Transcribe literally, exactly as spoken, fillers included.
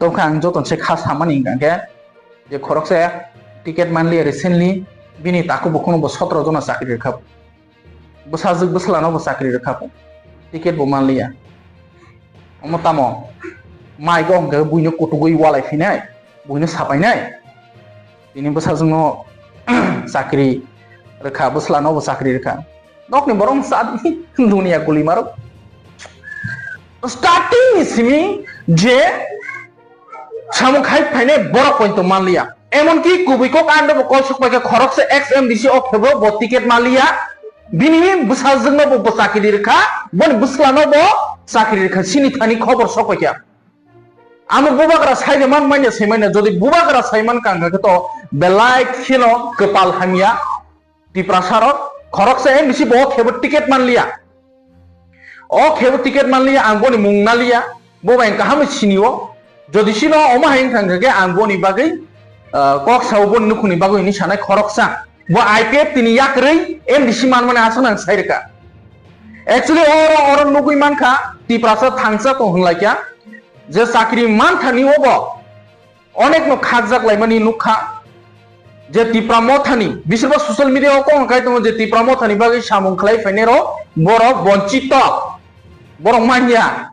Tongkha ang joto se kha samani hingka khe je khoroksa ticket manliya recently, bini takhuk bukhukno bo sotro jona chakri rwkha. Bwsajwk bwsla no bo chakri rwkha, ticket bo manliya. Omo tamo mai go hingka buino kutugwi walai phinai, buino sapainai. Tini bwsajwk no chakri rwkha, bwsla no bo chakri rwkha. Nokni borok sa dunia guli maro. Starting ni simi je samung khai phainai borok pointo manliya. Emonki kubui kok ando bo kol sok paikha khoroksa ex M D C o khebo bo ticket manliya. Bini bwsajwk no bo chakri rwkha, boni bwsla no bo chakri rwkha, sini thani khobor sok paikha. Amo bubagra sai de man manya sai manya, jodi bubagra sai man kang khe to belai kheno kwpal hamya. Tiprasa rok khoroksa M D C bo khebo ticket manliya. O khebo ticket manliya, ang boni mung naliya, bo bai kaham sini o. Jodi sino omo hai wngkha hingkha khe ang boni bagwi, ah, kok sao boni nukhungni bagwi hinwi sanai khoroksa. Bo I P F T ni yakrwi M D C manmani aswk nang sai rwkha. Actually oro, oro nugwi mankha Tiprasa thangsa tong hwnlaikha je chakri manthani obo. Onekno khakjak laimani nukha je Tipra Mothani, bisirbo social media o kok khai tongo je Tipra Mothani bagwi samung khlai phainai rok borok bonchito, borok manya.